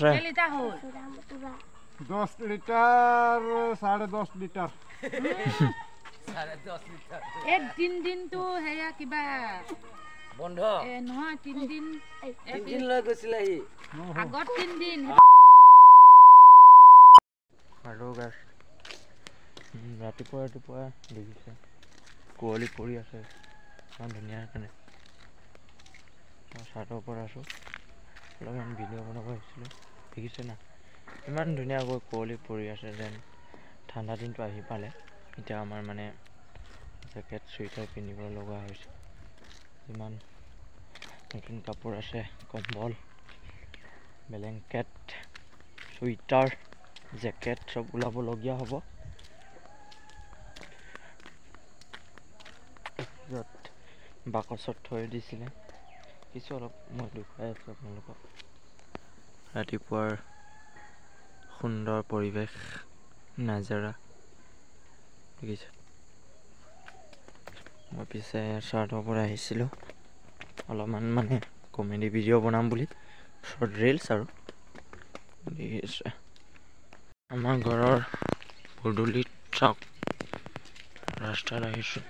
আছে? 10 litre, 10.5 litre. এই তিনদিনটো সেয়া কিবা বন্ধ নহয়, তিনদিন তিনদিন লৈ গৈছিলে সি আগত তিনদিন। আৰু গাছ ৰাতিপুৱা ৰাতিপুৱা দেখিছে কুঁৱলী পৰি আছে ইমান ধুনীয়া। কাৰণে মই চাদৰ ওপৰত আছোঁ, অলপমান ভিডিঅ' বনাব আহিছিলোঁ। দেখিছে না ইমান ধুনীয়াকৈ কুঁৱলী পৰি আছে, যেন ঠাণ্ডা দিনটো আহি পালে। এতিয়া আমাৰ মানে জেকেট চুইটাৰ পিন্ধিব লগা হৈছে। ইমান নতুন কাপোৰ আছে, কম্বল, ব্লেংকেট, চুইটাৰ, জেকেট চব ওলাবলগীয়া হ'ব। য'ত বাকচত থৈ দিছিলে কিছু অলপ মই দেখুৱাই আছোঁ আপোনালোকক। ৰাতিপুৱাৰ সুন্দৰ পৰিৱেশ, নাজাৰা দেখিছে। মই পিছে চাৰ্টৰ পৰা আহিছিলোঁ অলপমান মানে কমেডি ভিডিঅ' বনাম বুলি, শ্বৰ্ট ৰিলচ আৰু দেখিছে। আমাৰ ঘৰৰ পদূলিত চাওক, ৰাস্তাত আহিছোঁ,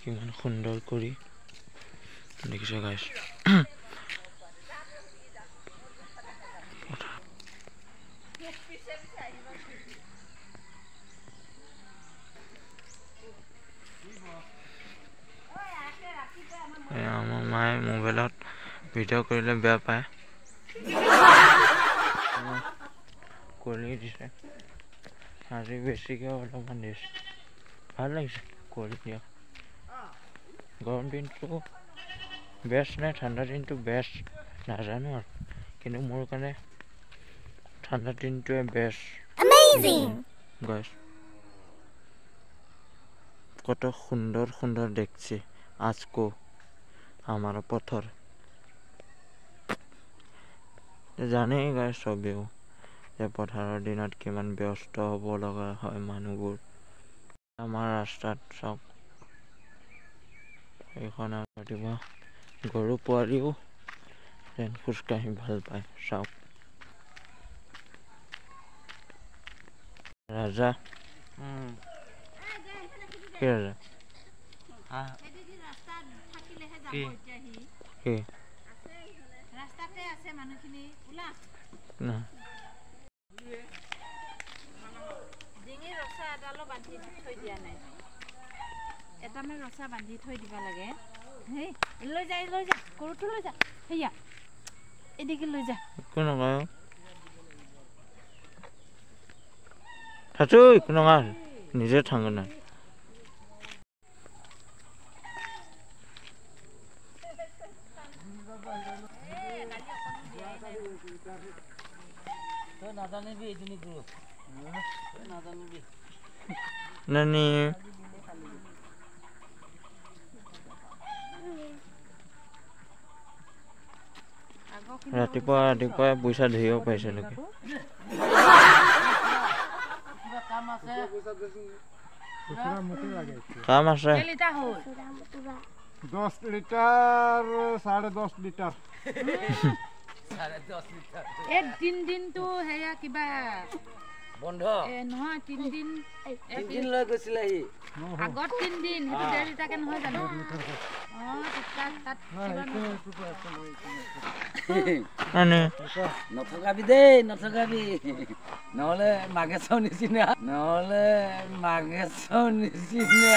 কিমান সুন্দৰ কৰি দেখিছে গাইছ। আমাৰ মায়ে মোবাইলত ভিডিঅ' কৰিলে বেয়া পায়। কুঁৱলী দিছে আজি বেছিকৈ অলপমান দিছে, ভাল লাগিছে কুঁৱলী দিয়া। গৰম দিনটো বেষ্ট নে ঠাণ্ডা দিনটো বেষ্ট নাজানো আৰু, কিন্তু মোৰ কাৰণে ঠাণ্ডা দিনটোৱে বেষ্ট। গাইছ কত সুন্দৰ সুন্দৰ দেখছে আজকো আমাৰ পথৰ। জানেই গাইছ চবেও যে পথাৰৰ দিনত কিমান ব্যস্ত হ'ব লগা হয় মানুহবোৰ। আমাৰ ৰাস্তাত চাওক এইখন, ৰাতিপুৱা গৰু পোৱালিও যেন খোজকাঢ়ি ভাল পায়। চাওক ৰাজা, কি ৰাজা কি এটামান ৰচা বান্ধি থৈ দিব লাগে। হেই লৈ যা, লৈ যা, গৰুটো লৈ যা, সেয়া এদিকে লৈ যা। একো নকয় থাচো, একো নকয়, নিজে থাকো না। তই নাজানিবি এইজনী গৰু, তই নাজানিবি। নানি ৰাতিপুৱা ৰাতিপুৱাই পইচা ধৰিব পাৰিছে লোকে। কাম আছে। 10 লিটাৰ, 10.5 লিটাৰ। এই তিনদিনটো সেয়া কিবা বন্ধ নহয়, তিনদিন তিনদিন লৈ গৈছিলে সি আগত তিনদিন, সেইটো 1.5 লিটাৰকে নহয় জানো? নথকাবি দেই, নথকাবি, নহ'লে মাঘেশ্বৰ নিচিনা, নহ'লে মাঘেশ্বৰ নিচিনা।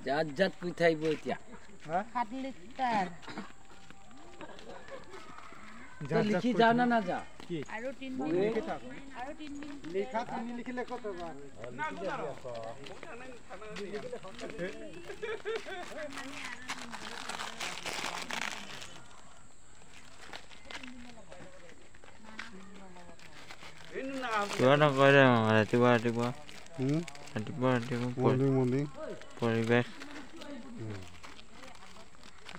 জাত জাত কৈ থাকিব এতিয়া। 7 লিটাৰ লিখি যাও না নাযা? আৰু তিনদিন, আৰু তিনদিন লিখা, তুমি লিখিলে কত হ'ব? কিবা এটা কয় দে, ৰাতিপুৱা ৰাতিপুৱা ৰাতিপুৱা ৰাতিপুৱা মৰ্ণিং মৰ্ণিং পৰিৱেশ।